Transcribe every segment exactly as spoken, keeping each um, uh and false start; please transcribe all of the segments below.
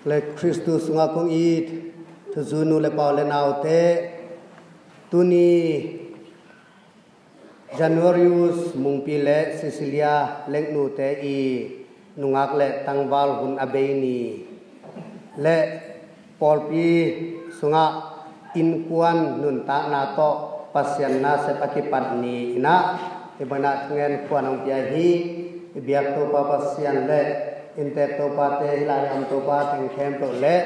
Le Khristu sungah kong it thuzui nu le pa u le naute, tuni Januarius Mungpi le Cecilia Leknute i nungak le tangval hun a bei ni le pawlpi sungah innkuan nuntakna tawh Pasian nasep a kipat ni in ah, hih bangin ah thungen khuan hong pia hi. I biak Topa Pasian le inntek Topate, hih lai-ah om Topa teng khempeuh le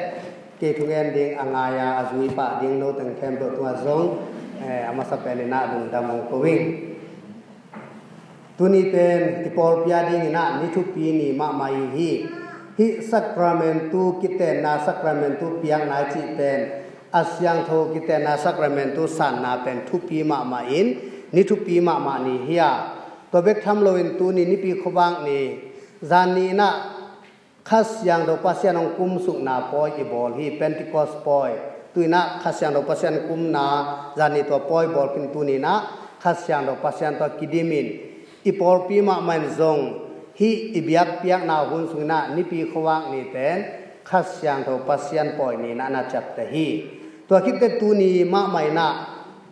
kei thungen ding a ngai-a a zui pah ding no teng khempeuh tungah zong, eh, a masa pen in ah lungdam hong ko ing. Tuni pen i pawlpi a dingin ah ni thupi ni mahmah hi. Hih Sacramentu, kitenna Sacramentu piakna i cih pen, a siangtho kitenna Sacramentu sanna pen thupi mahmah in, ni thupi mahmah ni hi a. Tua bek tham loin tuni Nipi khuavak ni, zan ni in ah Kha Siangtho Pasian hong kumsukna pawi i bawl hi, Pentecost pawi. Tu in ah Kha Siangtho Pasian kumna zan ni tua pawi bawl khin, tuni in ah Kha Siangtho Pasian tawh kidim in, i pawlpi mahmah in zong hih i biakpiakna hun sung in ah Nipi khuavak ni pen Kha Siangtho Pasian pawi ni in ah na ciamteh hi. Tua khit teh tuni mahmah in ah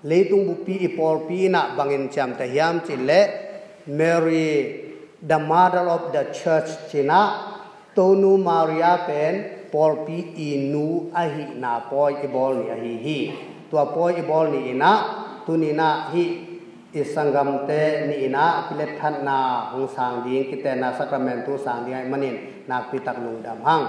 leitung buppi i pawlpi in ah bangin ciamteh hiam cih leh, Mary, the Mother of the Church ci in ah, Tonu Maria pen pawlpi i nu ahihna pawi i bawl ni ahi hi. Tua pawi i bawl ni in ah, tuni in ah hih i sanggamte nih in ah kiletthahna hong sang ding, kitenna Sacramentu sang ding ahih manin nakpi tak lungdam hang.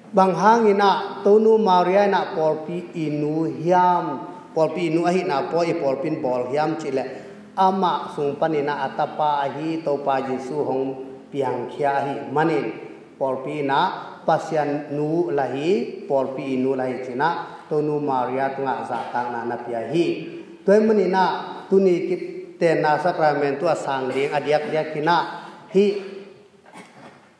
Bang hangin ah Tonu Maria in ah pawlpi i nu hiam, pawlpi i nu ahihna pawi i pawlpi in bawl hiam cih leh, amah sung panin ah a tapa ahi Topa Jesu hong piangkhia ahih manin, pawlpi in ah Pasian nu la hi, pawlpi i nu la hi ci in ah Tonu Maria tungah zahtakna na pia hi. Tua ahih manin ah tuni kitenna Sacramentu a sang ding a diakdiak in ah hih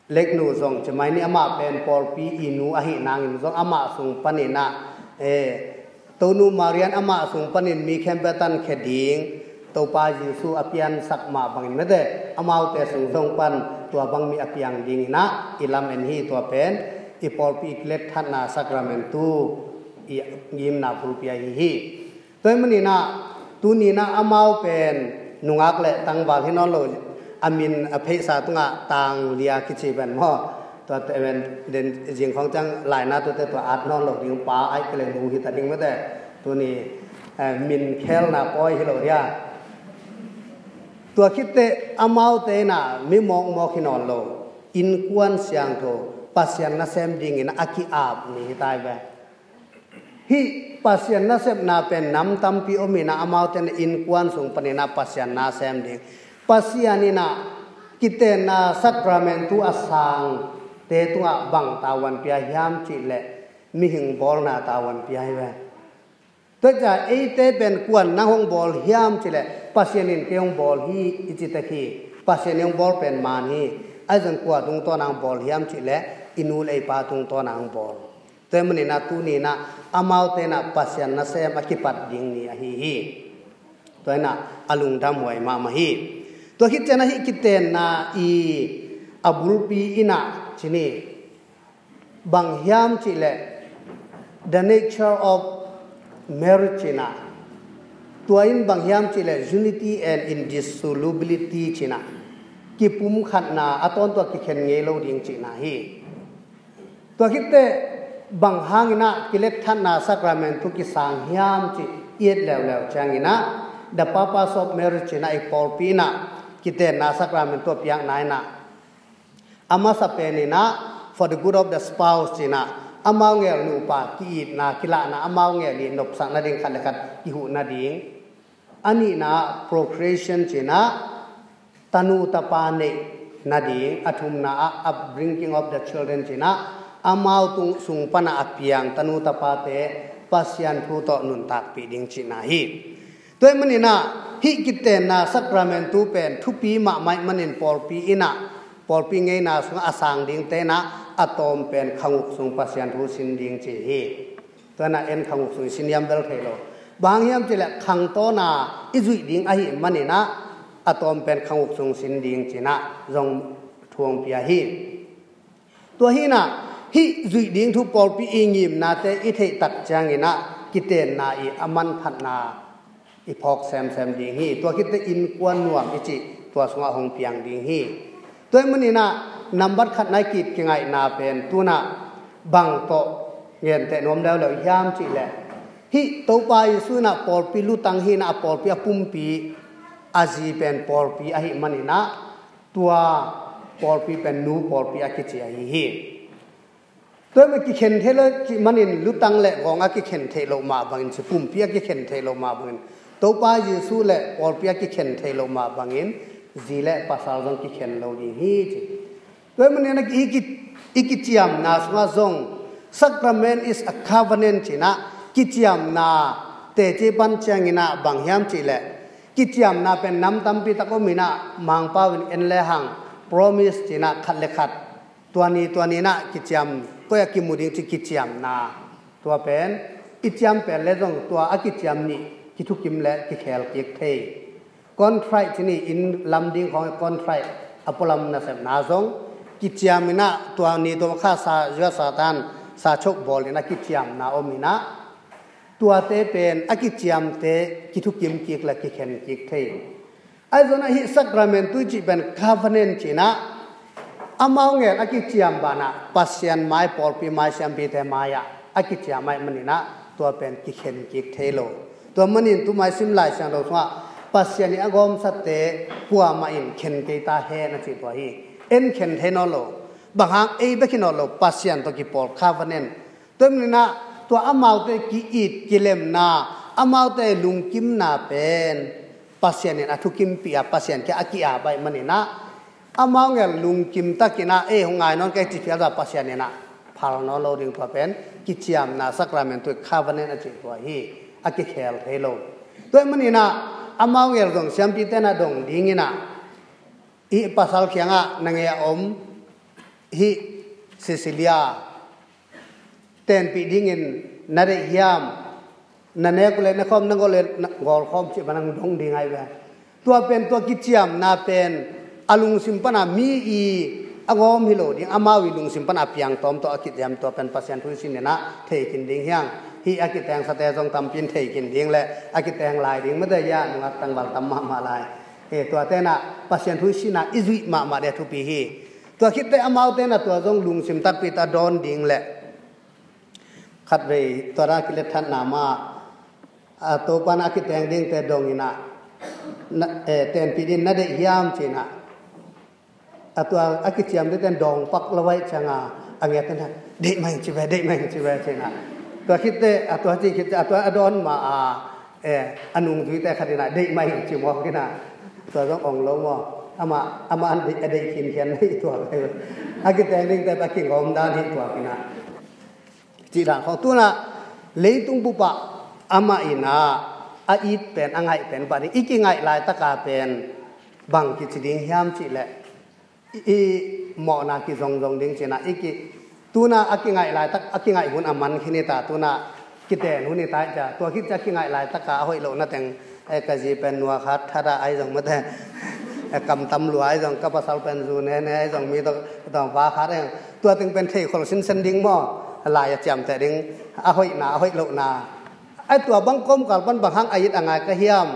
Leknu zong ci mai ni, amah pen pawlpi i nu ahih nangin zong amah sung panin ah, eh, Tonu Maria in amah sung panin mi khempeuh a tankhia ding, Topa Jesu a piansak mah bangin mete, amaute sung zong pan tua bang mi a piang ding in ah i lamen hi. Tua pen i pawlpi i kiletthahna Sacramentu i ngimna bulpi ahi hi. Tua ahih manin ah tuni in ah amau pen nungak le tangval hi nawn lo, a min a pheisa tungah Tang Lia kici pen maw, tua te pen den zing khawng ciang laina tuate tua at nawn lo ding, pa ahih kei leh nu hi ta ding mete. Tuni, eh, min khelna pawi hi lo hi a. Tua khit teh amaute in ah mi mawkmawk hi nawn lo, innkuan siangtho, Pasian nasem dingin a ki-ap ni hi ta hi ve. Hih Pasian nasepna pen nam tampi om in ah, amaute in ah innkuan sung panin ah Pasian na sem ding, Pasian in ah kitenna Sacramentu a sangte tungah bang tavuan pia hiam cih leh, mihing bawlna tavuan pia hi ve. Tua ciang eite pen kuan nang hong bawl hiam cih leh, Pasian in kei hong bawl hi i ci tek hi. Pasian in hong bawl pen man hi. Ahi zong kua tungtawn ah hong bawl hiam cih leh, i nu le i pa tungtawn ah hong bawl. Tua ahih manin ah tuni in ah amaute in ah Pasian nasem a kipat ding ni ahi hi. Tua in ah a lungdamhuai mahmah hi. Tua khit ciang ah hih kitenna i a bulpi in ah ci ni, bang hiam cih leh, the nature of marriage ci in ah, tua in bang hiam cih leh unity and indissolubility ci in ah, kipumkhatna, a tawntung a kikhen ngei lo ding cihna hi. Tua khit teh bang hangin ah kiletthahna Sacramentu kisang hiam cih i et leuleu ciangin ah, the purpose of marriage ci in ah, i pawlpi in ah kitenna Sacramentu a piakna in ah, a masa pen in ah for the good of the spouse ci in ah, amau ngel nupa ki-itna, kilahna, amau ngel i nopsak nading, khat le khat kihuh nading. A nihna ah procreation ci in ah, tanu tapa neih nading. A thumna ah upbringing of the children ci in ah, amau tung sung pan ah a piang tanu tapate Pasian thu tawh nuntakpih ding cihna hi. Tua ahih manin ah hih kitenna Sacramentu pen thupi mahmah ahih manin pawlpi in ah, pawlpi ngeina sungah a sang dingte in ah a tawm pen khanguk sung Pasian thu sin ding ci hi. Tua in ah en khanguk sung i sin hiam bel thei lo. Bang hang hiam cih leh khang tawna i zuih ding ahih manin ah a tawm pen khanguk sung sin ding ci in ah zong thu hong pia hi. Tua hi in ah hih zuih ding thu pawlpi i ngimnate i theih tak ciangin ah kitenna i a manphatna i phawk semsem ding hi. Tua khit teh innkuan nuam i cih tua sungah hong piang ding hi. Tua ahih manin ah nambat khatna i ki-it kingaihna pen tu-in ah bang tawh genteh nuam leuleu hiam cih leh, hih Topa Jesuh in ah pawlpi lutang hi-in ah a pawlpi a pumpi, a zi pen pawlpi ahih manin ah tua pawlpi pen nu pawlpi a kici ahi hi. Tua ahih manin kikhen thei lo cih manin lutang le gawng a kikhen theih loh mah bangin, ci pumpi a kikhen theih loh mah bangin, Topa Jesuh le pawlpi a kikhen theih loh mah bangin zi le pasal zong kikhen lo ding hi ci. Tua ahih manin i ki, i kiciamna sungah zong, sacrament is a covenant ci-in ah, kiciamna teci pan ciangin ah bang hiam cih leh, kiciamna pen nam tampi tak om in ah, Mangpau in en le hang, promise ci-in ah khat le khat, tua ni tua ni-in ah kiciam, koi ah kimu ding ci kiciamna. Tua pen i ciam pen le zong tua a kiciam nih kithukim le kikhel kik thei. Contrite ci-in inn lam ding khawng, contrite a pualam nasepna zong kiciam in ah, tua ni tua kha sa, zua sa tan, sa chok bawl in a kiciamna om in ah, tuate pen a kiciamte kithukim kik le kikhen kik thei. Ahi zongin ah hih sacrament tui cih pen covenant ci-in ah, amau ngel a kiciam banah Pasian mai, pawlpi mai, siampite mai-ah a kiciam ahih manin ah tua pen kikhen kik thei lo. Tua manin tu mai sim Lai Siangtho sungah Pasian in a gawmsate kuamah in khen kei ta hen a cih tua hi. En khen thei nawn lo. Bang hang ei bek hi nawn lo, Pasian tawh kipawl covenant. Tua manin ah tua amaute ki-it kilemna, amaute lungkimna pen Pasian in a thukimpih a, Pasian kiang a ki-ap ahih manin ah, amau ngel lungkim takin ah, ei hong ngai nawn kei ci phial zah Pasian in ah phal nawn lo ding. Tua pen kiciamna sacrament tui, covenant a cih tua hi, a kikhel thei lo. Tua ahih manin ah amau ngel zong siampite in ah dong dingin ah, hih pasal kiangah na ngei a om hih Cecilia tenpih dingin na deih hiam? Na nek uh leh ne khawm, na gawl leh na gawl khawm cih bang hong dong ding ahi ve. Tua pen, tua kiciamna pen a lungsim pana mi i a gawm hi lo ding, amau i lungsim pana a piangtawm tawh a kiciam, tua pen Pasian thu i sin in ah thei khin ding hi hang. Hih a kitengsate zong tampi in thei khin ding le a kiteng lai ding mah te hi a, nungak tangval tam mahmah lai. He, tuate in ah Pasian thu i sin ah i zuih mahmah ding a thupi hi. Tua khit teh amaute in ah tua zong lungsim takpi tawh a dawn ding le khatvei tua dan a kilet thatna mah, a, Topa in a kiteng dingte dong in ah, na, eh, tenpih dingin na deih hiam ci-in ah, a tua a kiciam dingte in dawng pak lo ahih ciangin a ngeite in ah, deih mah ing ci ve, deih mah ing ci ve ci-in ah. Tua khit teh, a tua ci khit teh, a tua a dawn mah a, eh, a nungzuite khat in ah, deih mah ing ci mawk in ah. Tua zong ong lo maw? Amah, amah a deih, a deih khinkhian hi tuak. A kiteng dingte a kigawm dan hi tuak in ah. Cih dan khawng tu-in ah leitung bup ah amah in ah a it pen, a ngaih pen, bang ding, i kingaih laitak a pen bang kici ding hiam cih leh, i, i mawhna kizongzong ding ci-in ah, i ki, tu-in ah a kingaih laitak, a kingaih hun a man khin hi ta, tu-in ah kiten hun hi ta hi cia. Tua khit ciang a kingaih laitak a a hoih lohna teng, eh, ka zi pen nua khat that a, ahi zong mate, eh, kam tam lua, ahi zong ka pasal pen zu nene, ahi zong mi tawh, tawh va khat, ahi zong tua teng pen theikhol sinsen ding maw? Lai a ciamteh ding, a hoihna, a hoih lohna. Ahi tua bang kawmkal pan bang hang a it a ngai ka hiam?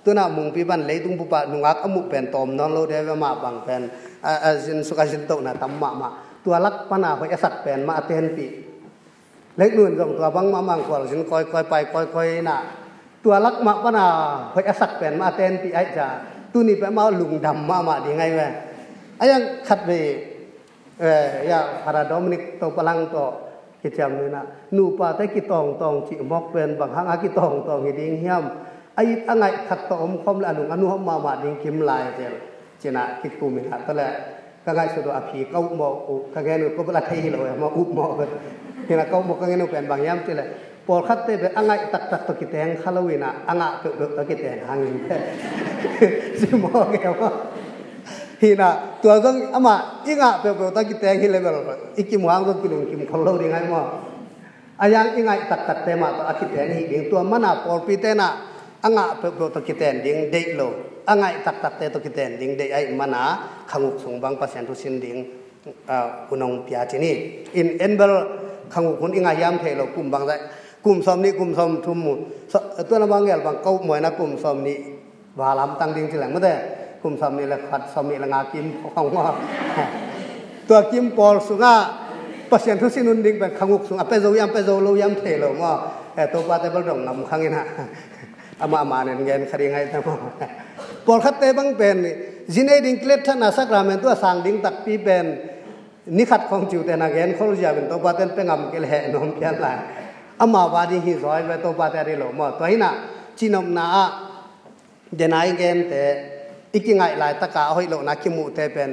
Tu-in ah mungpi pan leitung bup ah nungak a muh pen tawm nawn lo ding ve, mah bang pen a, a zinsuk a zintohna tam mahmah. Tua lak pana hoih a sak pen mah a tenpih. Lek nun zong tua bang mahmah, khualzin kawikawi, pai kawikawi in ah, tua lak mah pana hoih a sak pen mah a tenpih ahih cia, tuni pen amau lungdam mahmah ding ahi ve. A yang khatvei, eh, ya, Father Dominic Topalang tawh kiciam ni in ah, nupate kitawngtawng cih mawk pen bang hang a kitawngtawng hi ding hiam? A it a ngaih khat tawh om khawm leh a lung a nuam mahmah ding kim lai zel. Ci-in ah kikum in ah, tua leh ka ngaihsut uh a phi ka upmawh uh, ka gen uh, ko bel a thei hi lo e, mah upmawh uh. Hi in ah ka upmawh ka gen uh pen bang hiam cih leh, pawlkhatte pen a ngaih taktak tawh kiteng kha lo in ah, a ngah peuhpeuh tawh kiteng hangin ci mawk e maw. Hi in ah tua zong amah i ngah peuhpeuh tawh kiteng hi leh bel i kimuang zong kilungkim khol lo ding ahi maw. A yang i ngaih taktakte mah tawh a kiteng hi ding. Tua mana pawlpite in ah a ngah peuhpeuh tawh kiten ding deih lo, a ngaih taktakte tawh kiten ding deih ahih mana, khanguk sung bang Pasian thu sin ding hun hong pia ci ni. In en bel khanguk hun i ngah hiam thei lo, kum bangzah, kum sawmnih, kum sawmthum mu. Tuan a bang gel bang ko muaina kum sawmnih va lamtang ding ci leng mate. Kum sawmnih le khat, sawmnih le nga kim khong maw. Tua kim pawl sungah Pasian thu sin hun ding pen khanguk sungah pia zo hiam, pia zo lo hiam thei lo maw. Topa te bel dong ngam khang in ah. Amah amah nen gen kha ding ahi ta maw. Pawlkhatte bang pen zi nei ding kilet thatna sakramentu a sang ding takpi pen ni khat khong ciute na gen khol zia pen Topa ten pia ngam kei le heh nuam pian lai. Amah va ding hi zaw ve, Topa te a dei lo maw. Tua hi in ah cihnopna ah dena i gente i kingaih laitak a hoih lohna kimuhte pen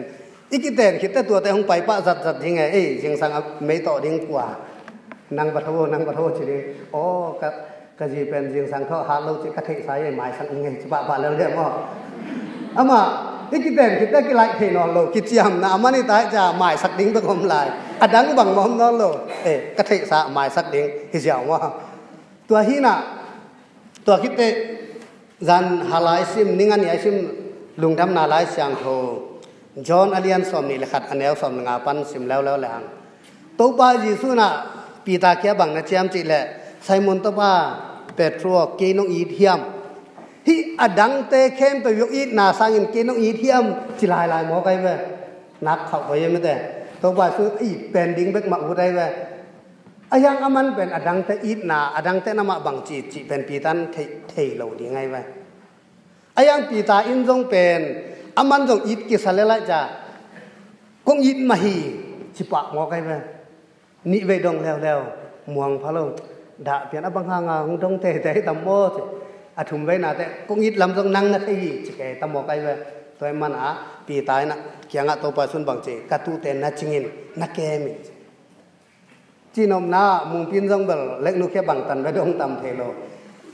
i kiten khitte tuate hong pai pah zatzat ding e. Ei, zingsang a mei tawh ding kua, nang va tho, nang va tho ci ding. Aw, ka, ka zi pen zingsang thaw hat lo ci ka theihsa ei, maisak ung ei ci pahpah lel deh maw. Amah i kiten khitte kilaih thei nawn lo, kiciamna a man i tai ca maisak ding bek om lai. A dang bang mah om nawn lo. Ei, ka theihsa maisak ding hi ziau maw. Tua hi in ah, tua khitte zan halai sim, ning a ni a sim, Lungdamna Lai Siangtho John a lian sawmnih le khat, a neu sawm le nga pan sim leuleu le hang. Topa Jesu in ah Peter kiang bang na ci hiam cih leh, Simon tapa Petro, kei nong it hiam? Hih a dangte khempeuh i hong itna sangin kei nong it hiam ci lailai maw kai ve. Nak khauh koi hiam mate. Topa Jesu it pen ding bek mah ut ai ve. A hiang a man pen a dangte itna, a dangte na mah bang ci cih pen Peter in thei, thei lo ding ai ve. A hiang Peter in zong pen a man zong it kisa le lai ca, kong it mah hi ci pah maw kai ve. Nih vei dong leuleu, muang pha lo. Dah pian a bang hanga hong dong teitei tam maw ci. A thum vei nate kong it lam zong nang na thei hi ci kei tam maw kai ve. Tua hi man ah Peter in ah kiangah Topa Jesu in bang ci, ka tuute na cingin na kemin ci. Cihnopna ah Mungpi in zong bel leknu khia bangtan ve dong tam thei lo.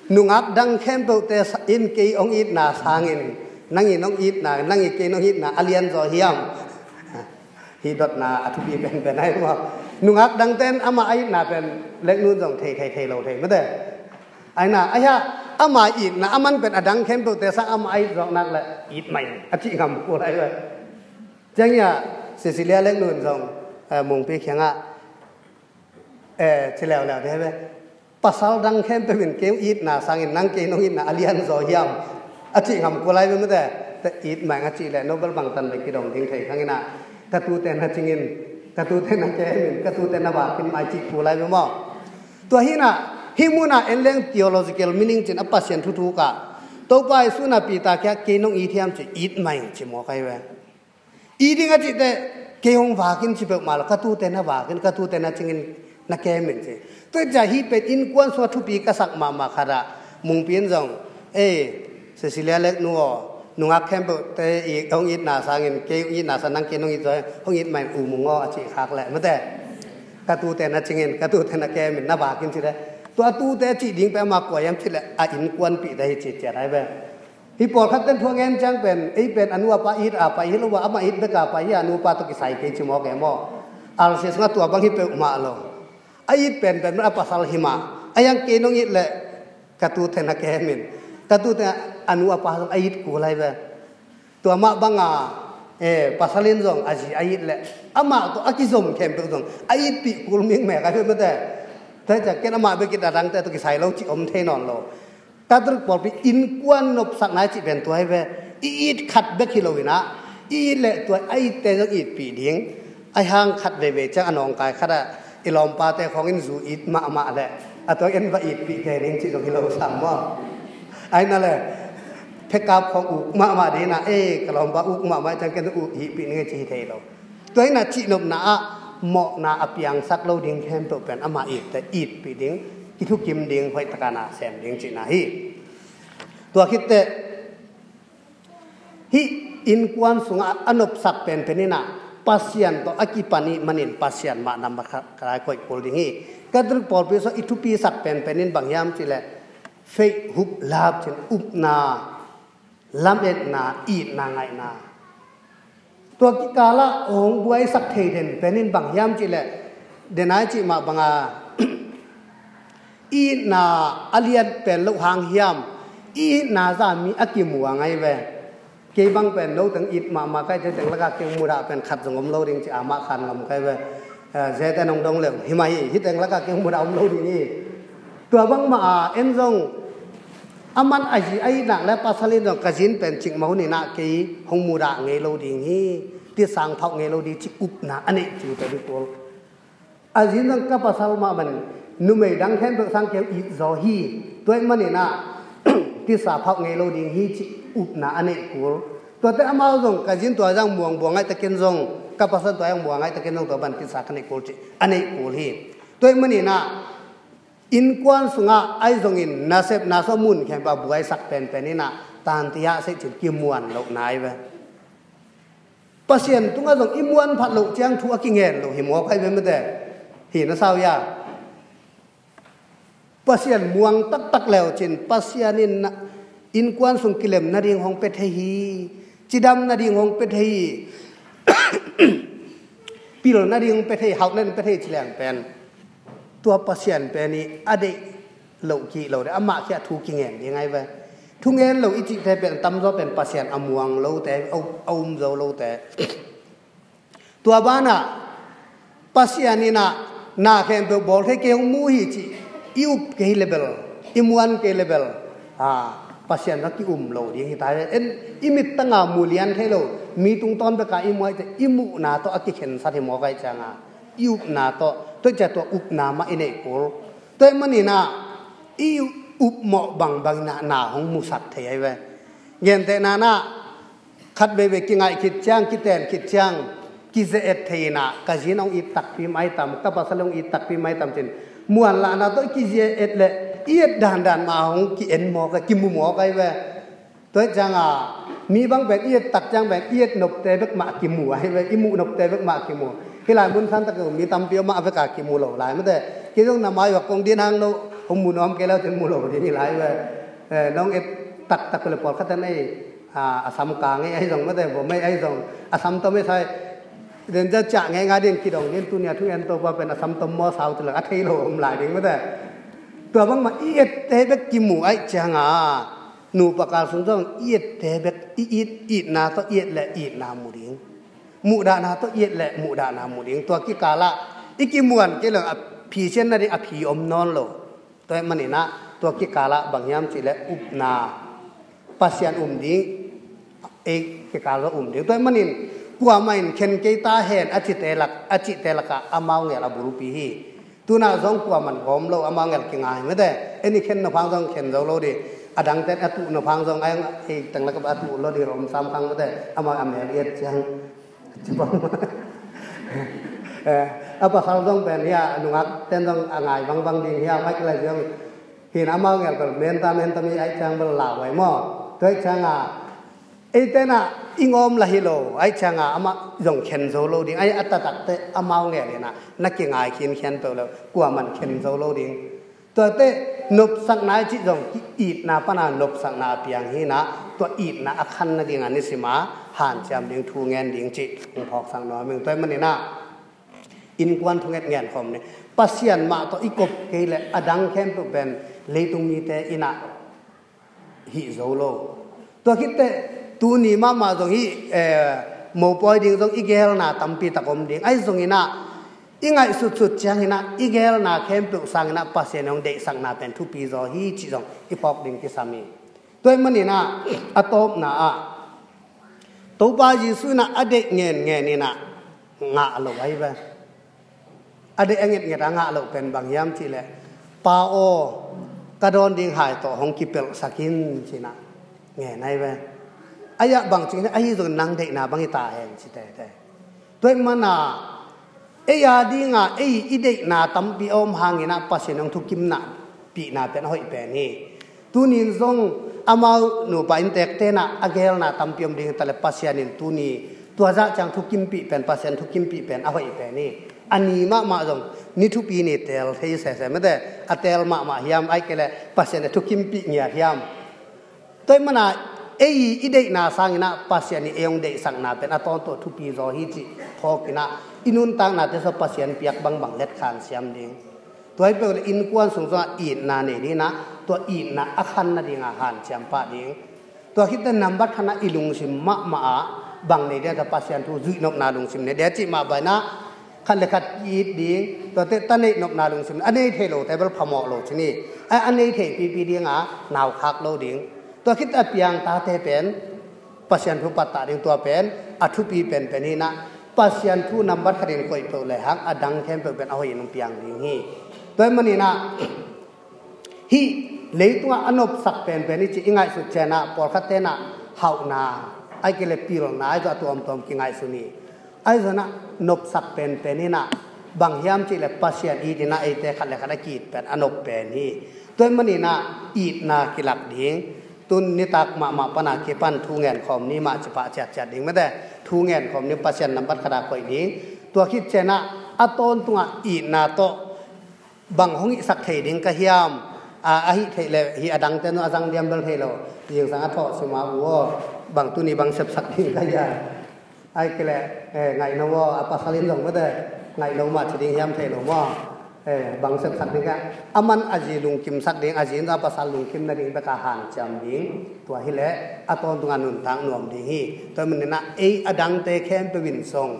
Nungak dang khempeuhte in kei hong itna sangin nang in hong itna, nang in kei nong itna a lian zaw hiam? Hih dotna a thupi penpen ai maw. Nungak dangte in amah a itna pen leknu in zong thei thei thei lo thei mate. Ai na, a hiang amah itna a man pen a dang khempeuhte sang amah a it zawk nak le it mah in a cih ngam kul ai ve. Ciang hi ah Cecilia leknu in zong Mungpi kiangah ci leuleu dih ve. Pasal dang khempeuh in kei hong itna sangin nang kei nong itna a lian zaw hiam? A cih ngam kul ai ve mate. It mah in a cih leh no bel bangtan ve kidong ding thei khang in ah, ka tuute na cingin, ka tuute na kemin, ka tuute na vakin mah i cih kul ai ve maw. Tua hi in ah hih mun ah en leng theological meaning cin a Pasian thuthuk ah Topa Jesu in ah Peter kiang kei nong it hiam ci, it mah in ci maw kai ve. It ding a cih teh kei hong vakin ci peuhmah lo, ka tuute na vakin, ka tuute na cingin na kemin ci. Tua hi ciang hih pen innkuan sungah thupi ka sak mahmah khat ah Mungpi in zong, ei, Cecilia leknu aw, nungak khempeuhte i hong itna sangin kei hong itna sang nang kei nong it zaw, hong it mah in um ung aw a cih khak leh mate. Ka tuute na cingin, ka tuute na kemin, na vakin ci leh, tua a tuute a cih ding pen amah kua hiam cih leh a innkuanpihte hi ci ciat ai ve. Hih pawlkhat ten thu a ngen ciang pen ei pen a nu a pa it a pai hi lo a, amah it bek a pai hi a, a nu a pa tawh kisai kei ci maw kei maw. Alsi sungah tua bang hi peuhmah lo. A it penpen a pasal hi mah. A hiang kei nong it leh ka tuute na kemin, ka tuute a nu a pa zong a it kul ai ve. Tua mah banga pasal in zong a zi a it leh amah tawh a kizom khempeuh zong a itpih kul mikmek ai ve mate. Tua hi ciang ken amah bek it a dangte tawh kisai lo cih om thei nawn lo. Catholic pawlpi innkuan nopsakna i cih pen tua hi ve. I it khat bek hi lo in ah, i it leh tua a itte zong itpih ding. A hiang khat veivei ciang a nawngkai khat ah i lawmpate khawng in zu it mahmah leh a tua in va itpih kei ding cih zong hi lo sam maw. Ai na le, phekap khawng uk mahmah ding in ah, ei, ka lawmpa uk mahmah ciang ken zong uk hihpih ning ei ci hi thei lo. Tua hi in ah cihnopna ah mawhna a piangsak lo ding khempeuh pen amah itte itpih ding, kithukim ding, hoih taka na sem ding cihna hi. Tua khitteh hih innkuan sungah a nopsak penpen in ah Pasian tawh a kipan ih manin Pasian mah nambat khat ah koih kul ding hi. Catholic pawlpi sungah i thupisak penpen in bang hiam cih leh faith, hope, love cin, upna, lametna, itna, ngaihna. Tua kikalah hong buaisak thei den pen in bang hiam cih leh, denai cih mah banga itna a lian pen loh hang hiam, itna zah mi a kimuang ai ve. Kei bang pen no teng it mahmah kai, te teng laka kei mudah pen khat zong om lo ding ci a mah khan ngam kai ve. Zete nong dong leng himah hi, hi teng laka kei mudah om lo ding hi. Tua bangmah a en zong a man a hi a itnak le pasal in zong ka zin pen cikmah hun inah kei hong mudah ngei lo ding hi, tisa hong phauh ngei lo ding ci upna a neih ciu tawh dikul. A zin zong ka pasal mah man numei dang khempeuh sang kei it zaw hi. Tua ih maninah tisa phauh ngei lo ding hi ci upna a neih kul. Tuate amau zong ka zin tua zang muang buang ngaih takin zong ka pasal tua zang muang ngaih takin zong tua ban tisa ka neih kul ci a neih kul hi. Tua ih maninah innkuan sungah ahi zongin nasep nasuah mun khempeuh a buaisak penpen inah tantiah seih cin kimuan loh nai ve. Pasian tungah zong i muan phat loh ciang thu a kingen lo hi mawk ahi ve mate. Hi na sau ya. Pasian muang taktak leu cin Pasian in na innkuan sung kilem nading hong pe thei hi. Cidam nading hong pe thei hi. Pil nading hong pe thei, hauh nading pe thei ci leng pen tua Pasian pen i a deih loh kih lo de, amah khiah thu kingen ding ahi ve. Thu ngen lo i cihte pen tamzaw pen Pasian a muang lote, a um zo lote. Tua banah Pasian inah na khempeuh bawl thei kei hong mu hi ci i up kei lebel, i muan kei lebel, Pasian ka ki um lo ding hi ta ve. En i mittanga mu lian thei lo, mi tungtawn beka i muaite i muhna tawh a kikhensat hi mawk aih cianga i upna tawh, tua cia tua upna mah i neih kul. Tua ih maninah i upmawh bangbang inah na hong musak thei ahi ve. Gentehna nah khat veivei kingaih khit ciang, kiten khit ciang kizia-et thei inah ka zin hong it takpi mai tam, ka pasal hong it takpi mai tam cin muanlahna tawh i kizia-et le i et dandan mah hong ki-en mawk ahi, kimu mawk ahi ve. Tua ih cianga mi bang pen i et tak ciang pen i et nopte bek mah kimu ahi ve, i muh nopte bek mah kimu. Hih lai mun san tak mi tampi om mah a veka kimu lo lai mate. Kei zong na mai vak kong din hang lo hong mu nuam kei lo cin mu lo ding hi lai ve. Nong et taktak le pawlkhat an ei a sam ka ngei ahi zong mate, bo mei ahi zong a sam tom ei sai den za ciah ngei nga din kidong din tunia thu en Topa pen a sam tom maw sau ti lo a thei lo om lai ding mate. Tua bangmah i ette bek kimu aih cianga nupa kal sung zong i ette bek i it, itna tawh i et le itna mu ding, muhdahna tawh i et le muhdahna mu ding. Tua kikalah i kimuan kei lo a phi sian nading a phi om nawn lo. Tua ih maninah tua kikalah bang hiam cihleh upna Pasian um ding, ei kikal zong um ding. Tua ih manin kuamah in khen kei ta hen a cite lak, a cite lakah amau ngel a bulpi hi. Tunah zong kuaman gawm lo amau ngel kingai mate. Eni khen na phang zong khen zo lo dih. A dangten a tuh na phang zong a ei tenglak a tuh lo dih rom sam khang mate. Amau a mel iat ciang a pasal zong pen hia a nungak ten zong a ngai bangbang ding hia mai kala zong hin amau ngel bel menta menta mi ai ciang bel lau ai maw. Tua ai cianga ei tenah i ngawm la hi lo ai cianga amah zong khen zo lo ding ai a tatakte amau ngel hinah na kingai khinkhian peuh lo kuaman khen zo lo ding. Tuate nopsakna i cih zong itna pana nopsakna a piang hinah tua itna a khan nadinga nisima hanciam ding thu ngen ding cih hong phawksak nuam ing. Tua ih maninah innkuan thunget ngen khawm ni. Pasian mah tawh i kop kei le a dang khempeuh pen leitung mite inah hih zo lo. Tua khitteh tuni mahmah zong hih mopawi ding zong i gelna tampi tak om ding ahi zonginah i ngaihsutsut cianginah i gelna khempeuh sanginah Pasian hong deihsakna pen thupi zaw hi cih zong i phawk ding kisam hi. Tua ih maninah a tawpna ah Topa Jesuh inah a deih ngenngen inah ngah lo ahi ve. A deih a ngetnget a ngah loh pen bang hiam cihleh Pa aw, ka dawn ding hai tawh hong kipelhsak in cinah ngen ahi ve. Ahi ah bang cih ahi zong nang deihna bang hi ta hen ci tete. Tua ih mana ei a dinga ei i deihna tampi a om hanginah Pasian hong thukimna pihna pen a hoih pen hi. Tunin zong amau nupa inntek tenah a gelna tampi om ding tale Pasian in tuni tua zah ciang thukimpih pen Pasian thukimpih pen a hoih pen hi. A ni mahmah zong ni thupi ni teel thei sese mete a teel mahmah hiam ai kei le Pasian a thukimpih ngiat hiam. Tua ih mana ei i deihna sanginah Pasian i ei hong deihsakna pen a tawntung thupi zaw hi cih phawkinah i nuntaknate saw Pasian piak bangbang letkhan siam ding. Tua hi peuh le innkuan sung zongah itna nei dinah tua itna a khan nadinga hanciam pah ding. Tua khit teh nambat khatna i lungsim mahmah ah bang nei dia, tua Pasian thu zuih nopna lungsim nei dia cih mah bangin ah khat le khat ki-it ding, tuate ta neih nopna lungsim, a nei thei lote bel phamawh lo ci ni. A, a nei thei pipi ding a, nau khak lo ding. Tua khit a piang tate pen Pasian thu pattah ding, tua pen a thupi penpen hi in ah, Pasian thu nambat khatin koih peuh le hang a dang khempeuh pen a hoih in hong piang ding hi. Tua ahih manin ah hih leitungah a nopsak penpen hi cih i ngaihsut ciangin ah pawlkhat ten ah hauhna, ahih kei leh pilna, ahi zong a tuamtuam kingaihsun hi. Ahi zongin ah nopsak penpen hi in ah, bang hiam cih leh Pasian it in ah eite khat le khat a ki-it pen a nop pen hi. Tua ahih manin ah itna kilak ding. Tun nitak mahmah pan a kipan thu ngen khawm ni mah ci pah ciatciat ding mate. Thu ngen khawm ni, Pasian nambat khat a koih ding. Tua khit ciangin ah a tawntungah itna tawh bang hong hihsak thei ding ka hiam? A, a hih theih leh hih a dangte nu a zang diam bel thei lo. Zingsang a thawh sim a, u aw, bang tuni bang sepsak ding ka hiam? Ahih kei leh, eh, ngaihno aw, a pasal in zong mate, ngaihno mah ci ding hiam, thei lo maw? Eh, bang sepsak ding ka, a man a zi lungkimsak ding, a zi in zong a pasal lungkim nading bek a hanciam ding. Tua hi leh a tawntungah nuntak nuam ding hi. Tua ahih manin ah ei a dangte khempeuh in zong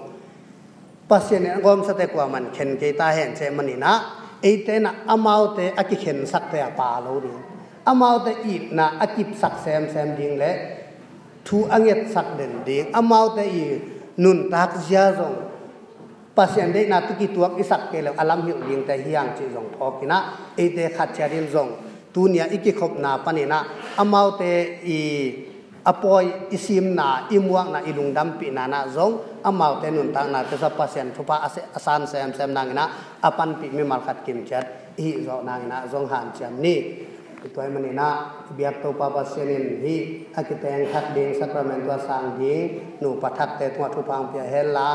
Pasian in a gawmsate kuaman khen kei ta hen ci ahih manin ah, eite in ah amaute a kikhensakte a pha lo ding, amaute itna a kipsak semsem ding le thu a ngetsak den ding, amaute i nuntak zia zong Pasian deihna tawh kituak i sak kei leh a lamhilh dingte hi hang cih zong phawk in ah, eite khat ciat in zong tuni a i kikhopna panin ah amaute i a pawi i simna, i muakna, i lungdampihna in ah zong amaute nuntaknate sungah Pasian thupha a se-, a san semsem nangin ah a panpih mimal khat kimciat i hih zawh nangin ah zong hanciam ni. Tua ahih manin ah i biak Topa Pasian in hih a kiteng thak ding, sakramentu a sang ding nupa thakte tungah thupha hong pia hen la,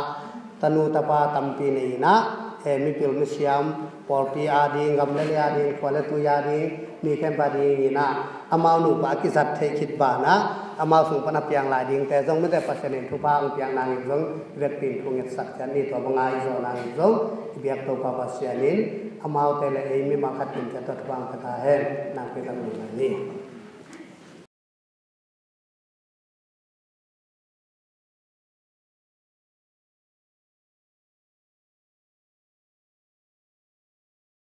tanu tapa tampi nei in ah, eh, mipil misiam, pawlpi a ding, gam le lei a ding, khua le tui a ding, mi khempeuh a dingin ah amau nupa a kizat theih khit banah amau sung pan a piang lai dingte zong mite Pasian in thupha hong piak nangin zong i vekpi in thungetsak ciat ni. Tua bang a i zawh nangin zong i biak Topa Pasian in amaute le ei mimal khat kimciat tawh thupha hong pia ta hen. Nakpi tak lungdam ni.